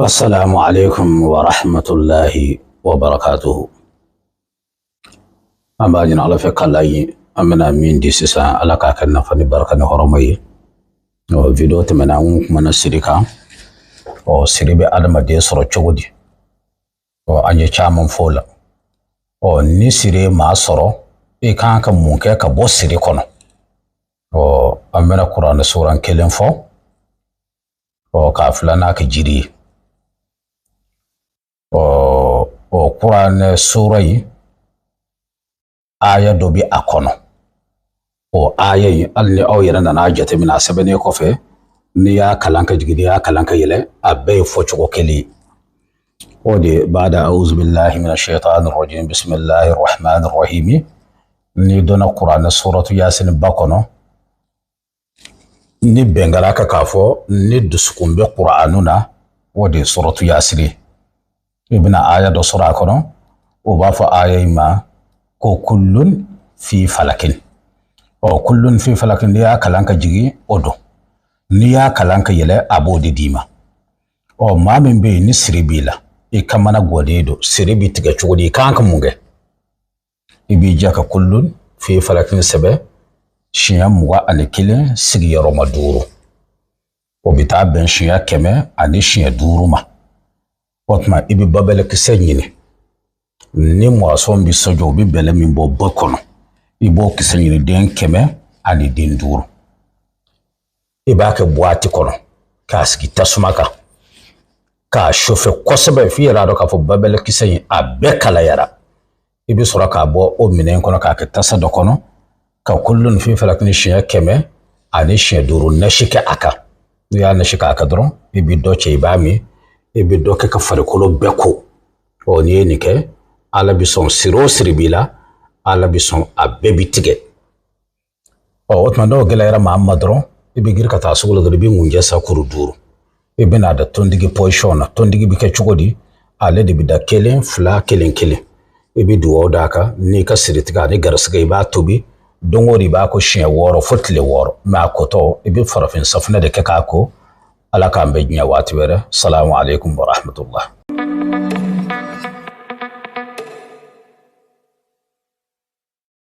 Assalamu alaikum wa rahmatullahi wa barakatuhu. An b'a ɲini Ala fɛ k'a ye an bɛna min di sisan, Ala k'a kɛ nafa ni barika ni hɔrɔma ye. Ɔ, video tɛmɛna, an kumana siri kan. Ɔ, siri bɛ adamaden sɔrɔ cogo di? Ɔ, an ye caman fɔ o la. Ɔ, ni siri ye maa sɔrɔ, i kan ka mun kɛ ka bɔ siri kɔnɔ? Ɔ, an bɛna kuranɛ suran kelen fɔ, ɔ, k'a filanan kɛ jiri ye. Ɔ, o kuranɛ sura in, aya dɔ bɛ a kɔnɔ. O aya in, hali ni aw yɛrɛ nana a jateminɛ, a sɛbɛnnen kɔfɛ, n'i y'a kalan ka jigin, n'i y'a kalan ka yɛlɛ, a bɛɛ ye fɔcogo kelen ye. O de ba'da a'udhu billahi minash shaitani rajim, bismillahir rahmanir rahim. N'i donna kuranɛ suratu Yasin ba kɔnɔ, ni bɛn kɛra kan k'a fɔ ni dusukun bɛ kuranu na, o de ye suratu Yasin ye. I bɛna aya dɔ sɔrɔ a kɔnɔ, o b'a fɔ aya in ma ko kullun fi falakin. Ɔ, kullun fi falakin, n'i y'a kalan ka jigin, o don, n'i y'a kalan ka yɛlɛ, a b'o de d'i ma. Ɔ, maa min bɛ yen ni siri b'i la, i kamana gwannen don, siri bɛ tigɛ cogo di, i kan ka mun kɛ? I b'i jɛ ka kullun fi falakin sɛbɛn siɲɛ 21 sigiyɔrɔma 5, o bɛ taa bɛn siɲɛ 105 ma. O tuma, i bɛ babɛlɛkisɛ ɲini. Ni mɔgɔsɔn bɛ sɔjɔ, o bɛ bɛlɛ min bɔ ba kɔnɔ, i b'o kisɛ ɲini, den 105. I b'a kɛ buwati kɔnɔ k'a sigi tasuma kan k'a sofɛ kosɛbɛ, f'i yɛrɛ a dɔn k'a fɔ babɛlɛkisɛ in, a bɛɛ kalayara. I bɛ sɔrɔ k'a bɔ o minɛn kɔnɔ k'a kɛ tasa dɔ kɔnɔ, ka kullun fi falakin siɲɛ 105 nasi kɛ a kan. N'i y'a nasi k'a kan dɔrɔn, i bɛ dɔ cɛ, i b'a min, i bɛ dɔ kɛ ka farikolo bɛɛ ko. Ɔ, n'i ye nin kɛ, Ala bɛ sɔn, siri o siri b'i la, Ala bɛ sɔn, a bɛɛ bi tigɛ. Ɔ, o tuma, n'o gɛlɛyara maa ma dɔrɔn, i bɛ girin ka taa sugu la dɔrɔn, i bɛ ngunjɛ san kuru 5, i bɛna da tontigi position na. Tontigi bɛ kɛ cogo di? Ale de bɛ da kelen, fila, kelen, kelen. I bɛ dugawu d'a kan n'i ka siritigɛ ani garisigɛ. I b'a tobi don o don, i b'a ko siɲɛ 6 fo tile 6. Mɛ a kotɔ, i bɛ farafin safunɛ de kɛ k'a ko. Ala k'an bɛɛ diɲɛ waati wɛrɛ. Salamu aleykum wa rahmatullah.